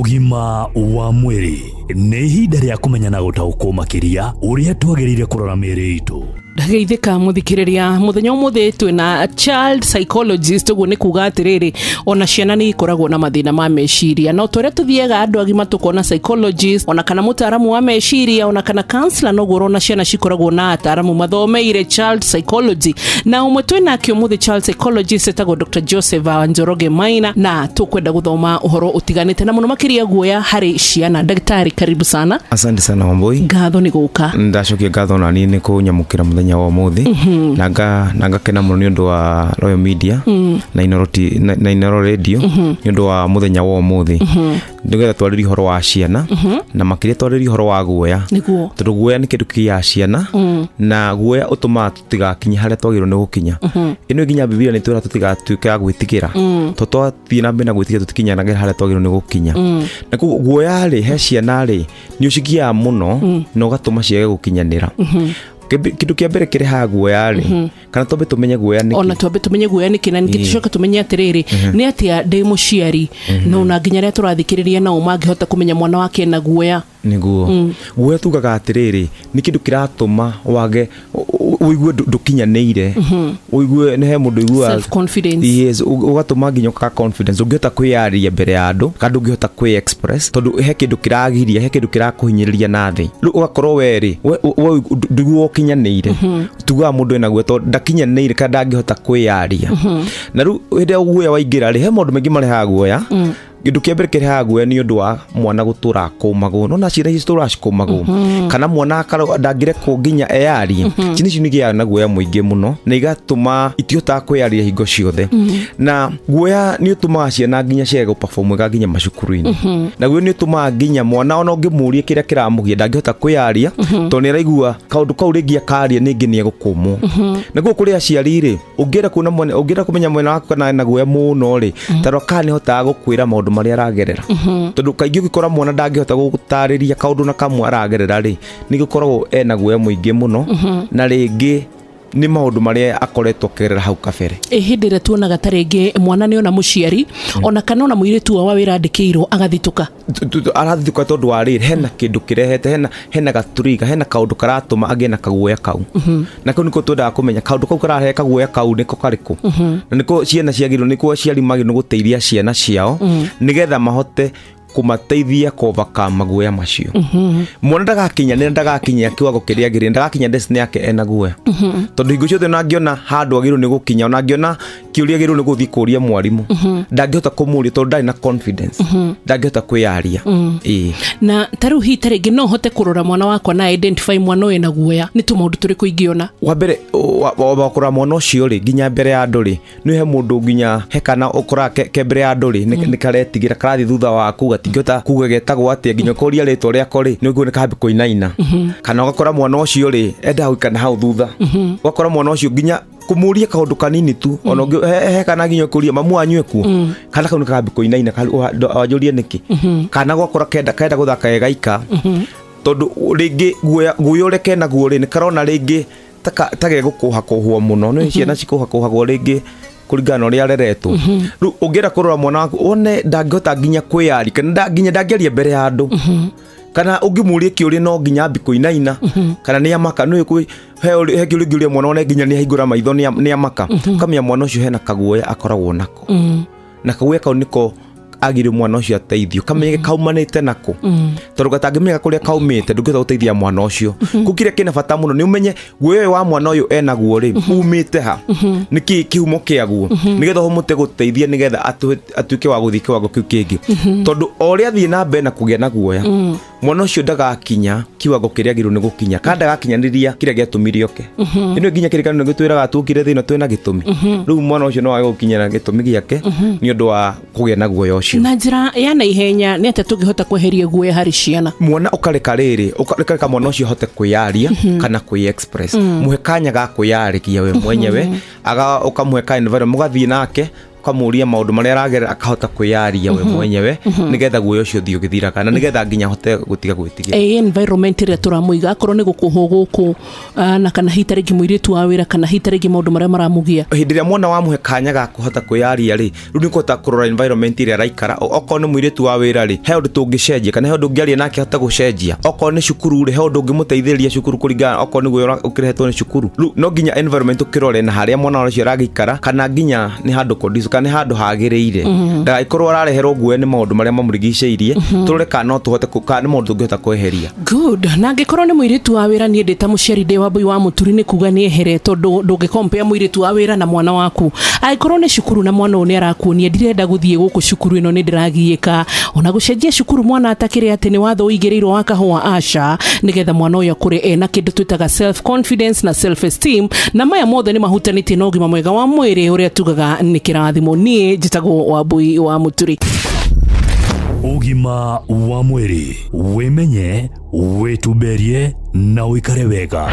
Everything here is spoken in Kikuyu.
Ũgima wa mwĩrĩ nĩ ihinda rĩa kũmenya na gũtaũkwo makĩria ũrĩa twagĩrĩire kũrora mĩĩrĩ itũ. Ndageithĩka mũthikĩrĩria, mũthenya ũmũthĩ twĩna child psychologist. Ũguo nĩ kuga atĩrĩrĩ, ona ciana nĩ ikoragwo na mathĩna ma meciria, na ũrĩa tũthiaga andũ agima tũkona psychologist, ona kana mũtaaramu wa meciria, ona kana counselor, noguo ũrona ciana cikoragwo na ataaramu mathomeire child psychology. Na ũmwe twĩnake ũmũthĩ child psychologist etagwo Dr. Joseph Njoroge Maina, na tũkwenda gũthoma ũhoro ũtiganĩte na mũno makĩria guoya harĩ ciana. Ndagĩtarĩ, karibu sana. Asante sana, Wambui. Ngatho nĩ gũka. Ndacokia ngatho na niĩ nĩ kũnyamũkĩra mũthenya wa ũmũthĩ, na ngakena mũno nĩ ũndũ wa Royal Media na Inooro na Inooro Radio nĩ ũndũ wa mũthenya wa ũmũthĩ, nĩgetha twarĩrie ũhoro wa ciana na makĩria twarĩrie ũhoro wa guoya, tondũ guoya nĩ kĩndũ kĩgiaga ciana, na guoya ũtũmaga tũtigakinye harĩa twagĩrĩirwo nĩ gũkinya. Ĩno nginya Bibilia nĩ twĩra tũtigatuĩke a gwĩtigĩra, tondũ twathiĩ na mbere na gwĩtigĩra tũtikinyanagĩra harĩa twagĩrĩirwo nĩ gũkinya. Na koguo guoya rĩ, he ciana rĩ, nĩ ũcigiaga mũno na ũgatũma ciage gũkinyanĩra. Kĩndũ kĩa mbere kĩrehaga guoya rĩ, kana twambe tũmenye guoya nĩ Ona twambe tũmenye guoya nĩkĩ, na ningĩ tũcoke tũmenye atĩrĩrĩ, nĩ atĩa ndĩ mũciari na ona nginya arĩa tũrathikĩrĩria nao mangĩhota kũmenya mwana wake ena guoya. Nĩguo, guoya tugaga atĩrĩrĩ, nĩ kĩndũ kĩratũma wage ũigue ndũkinyanĩire, ũigue nĩ he mũndũ ũiguaga Self confidence. Yes, ũgatũma nginya ũkaga confidence, ũngĩhota kwĩyaria mbere ya andũ kana ndũngĩhota kwĩ express, tondũ he kĩndũ kĩragiria, he kĩndũ kĩrakũhinyĩrĩria na thĩ. Rĩu ũgakorwo we rĩ, we ndũiguo ũkinyanĩire. Tugaga mũndũ ena guoya tondũ ndakinyanĩire kana ndangĩhota kwĩyaria. Na rĩu hĩndĩ ĩrĩa guoya waingĩra rĩ, he maũndũ maingĩ marehaga guoya. Kĩndũ kĩa mbere kĩrehaga guoya nĩ ũndũ wa mwana gũtũra akũmagwo. Nona ciana ici citũraga cikũmagwo, kana mwana akarwo ndangĩrekwo nginya eyarie. Ciana icio nĩ igĩaga na guoya mũingĩ mũno na igatũma itihotaga kwĩyaria hingo ciothe. Na guoya nĩ ũtũmaga ciana nginya ciage gũperform wega nginya macukuru-inĩ. Na guoya nĩ ũtũmaga nginya mwana ona ũngĩmũria kĩrĩa kĩramũgia ndangĩhota kwĩyaria, tondũ nĩ araigua kaũndũ kau rĩngĩ akaria nĩngĩ nĩ egũkũmwo. Na koguo kũrĩ aciari rĩ, ũngĩenda kuona mwana, ũngĩenda kũmenya mwana waku kana ena guoya mũno rĩ, tarora kana nĩ ahotaga gũkwĩra maũndũ marĩa aragerera, tondũ kaingĩ ũngĩkora mwana ndangĩhota gũgũtarĩria kaũndũ na kamwe aragerera rĩ, nĩ gũkoragwo ena guoya mũingĩ mũno, na rĩngĩ nĩ maũndũ marĩa akoretwo akĩgerera hau kabere. Ĩ hĩndĩ ĩrĩa tuonaga ta rĩngĩ mwana nĩ ona mũciari, ona kana ona mũirĩtu wao wa wĩra andĩkĩirwo agathitũka? Arathitũka tondũ wa rĩrĩ, hena kĩndũ kĩrehete, hena gaturiga, hena kaũndũ karatũma agĩe na kaguoya kau. Na kau nĩko twendaga kũmenya, kaũndũ kau kararehe kaguoya kau nĩko karĩkũ, na nĩko ciana ciagĩrĩirwo, nĩko aciari magĩrĩirwo nĩ gũteithia ciana ciao nĩgetha mahote kũmateithia kũovercome maguoya macio. Mwana ndagakinyanĩra, ndagakinyia kiwango kĩrĩa agĩrĩire, ndagakinya destiny yake ena guoya, tondũ hingo ciothe ona angĩona handũ agĩrĩirwo nĩ gũkinya, ona angĩona kĩũria agĩrĩirwo nĩ gũthiĩ kũria mwarimũ, ndangĩhota kũmũria tondũ ndarĩ na confidence, ndangĩhota kwĩyaria. Ĩĩ. Na ta rĩu hihi ta rĩngĩ no hote kũrora mwana wakwa na identify mwana ũyũ ena guoya, nĩ tũmaũndũ tũrĩkũ ingĩona? Wa mbere, wa kũrora mwana ũcio rĩ, nginya mbere ya andũ rĩ, nĩ he mũndũ nginya he kana ũkoraga ke mbere ya andũ rĩ, nĩ karetigĩra, karathiĩ thutha waku, gatingĩhota kuga getagwo atĩa, nginya ũkoria rĩtwa rĩako rĩ, nĩ ũguo nĩ kambi kũinaina. Kana ũgakora mwana ũcio rĩ, endaga gũikara na hau thutha. Ũgakora mwana ũcio nginya kũmũria kaũndũ kanini tu, ona he kana nginya ũkũria mamu wanyu ekuo, kana kau nĩ kambi kũinaina, wanjũrie nĩkĩ. Kana gwakora kenda gũthaka ge gaika, tondũ rĩngĩ guoya ũrĩa kenaguo rĩ, nĩ karona rĩngĩ ta gegũkũha kũhwo mũno. Nĩ ciana cikũha kũhagwo rĩngĩ kũringana na ũrĩa areretwo. Rĩu ũngĩenda kũrora mwana waku wone ndangĩhota nginya kwĩyaria, kana nginya ndangĩaria mbere ya andũ, kana ũngĩmũria kĩũria no nginya ambi kũinaina, kana nĩ amaka. Nĩ kwĩ he kĩũria ũngĩũria mwana wone nginya nĩ ahingũra maitho, nĩ amaka, ũkamenya mwana ũcio hena kaguoya akoragwo nako. Na kaguoya kau nĩko agĩrĩire mwana ũcio ateithio kamenyeke kaumanĩte nako, tondũ gatangĩmenyeka kũrĩa kaumĩte ndũngĩhota gũteithia mwana ũcio. Kũu kĩrĩa kĩna bata mũno nĩ ũmenye guoya ũyũ wa mwana ũyũ enaguo rĩ, umĩte ha, nĩkĩ kĩhumo kĩaguo, nĩgetha ũmũte gũteithia, nĩgetha atuĩke wa gũthiĩ kĩwango kĩu kĩngĩ, tondũ o ũrĩa athiĩ na mbere na kũgĩa na guoya, mwana ũcio ndagakinya kiwango kĩrĩa agĩrĩirwo nĩ gũkinya, kana ndagakinyanĩria kĩrĩa gĩatũmire oke. Ĩno nginya kĩrĩkanĩro gĩtwĩraga tuokire thĩ ĩno twĩna gĩtũmi. Rĩu mwana ũcio no age gũkinyĩra gĩtũmi gĩake nĩ ũndũ wa kũgĩa na guoya ũcio. Na njĩra ya naihenya, nĩ atĩa tũngĩhota kweheria guoya harĩ ciana? Mwana ũkareka rĩrĩ, ũkareka mwana ũcio ahote kwĩyaria kana kwĩ express. Mũhe kanya ga kwĩyarĩria we mwenyewe, aga ũkamũhe ka environment mũgathiĩ nake. Ũkamũria maũndũ marĩa aragerera, akahota kwĩyaria we mwenyewe, nĩgetha guoya ũcio ũthiĩ ũgĩthiraga na nĩgetha nginya ahote gũtiga gwĩtigĩra. Ĩ environment ĩrĩa tũramũiga, akorwo nĩ gũkũhwo gũkũ, na kana hihi tarĩngĩ mũirĩtu wa wĩra, kana hihi tarĩngĩ maũndũ marĩa maramũgia. Hĩndĩ ĩrĩa mwana wamũhe kanya ga kũhota kwĩyaria rĩ, rĩu nĩ kũhota kũrora environment ĩrĩa araikara. Okorwo nĩ mũirĩtu wa wĩra rĩ, he ũndũ tũngĩcenjia kana he ũndũ ũngĩaria nake ahote gũcenjia. Okorwo nĩ cukuru rĩ, he ũndũ ũngĩmũteithĩrĩria cukuru kũringana okorwo nĩ guoya ũkĩrehetwo nĩ cukuru. Rĩu no nginya environment ũkĩrore na harĩa mwana ũcio aragĩikara, kana nginya nĩ handũ conducive, kana nĩ handũ hagĩrĩire, ndagagĩkorwo arareherwo guoya nĩ maũndũ marĩa mamũrigicĩirie. Tũrore kana no tũhote kana nĩ maũndũ tũngĩhota kweheria. Good. Na angĩkorwo nĩ mũirĩtu wa wĩra, niĩ ndĩ ta mũciari, ndĩ Wambui wa Mũturi, nĩ kuga nĩ ehere, tondũ ndũngĩkompea mũirĩtu wa wĩra na mwana waku. Angĩkorwo nĩ cukuru na mwana ũyũ nĩ arakuonia, "Ndirenda gũthiĩ gũkũ cukuru ĩno, nĩ ndĩragiĩka," ona gũcenjia cukuru mwana atakĩrĩ atĩ nĩ watho ũigĩrĩirwo wa kahũa, aca, nĩgetha mwana ũyũ akũre ena kĩndũ twĩtaga self confidence na self esteem, na maya mothe nĩ mahutanĩtie na ũgima mwega wa mwĩrĩ ũrĩa tugaga nĩ kĩrathimo. Niĩ njĩtagwo Wambui wa Mũturi. Ũgima wa mwĩrĩ: wĩmenye, wĩtumberie na ũikare wega.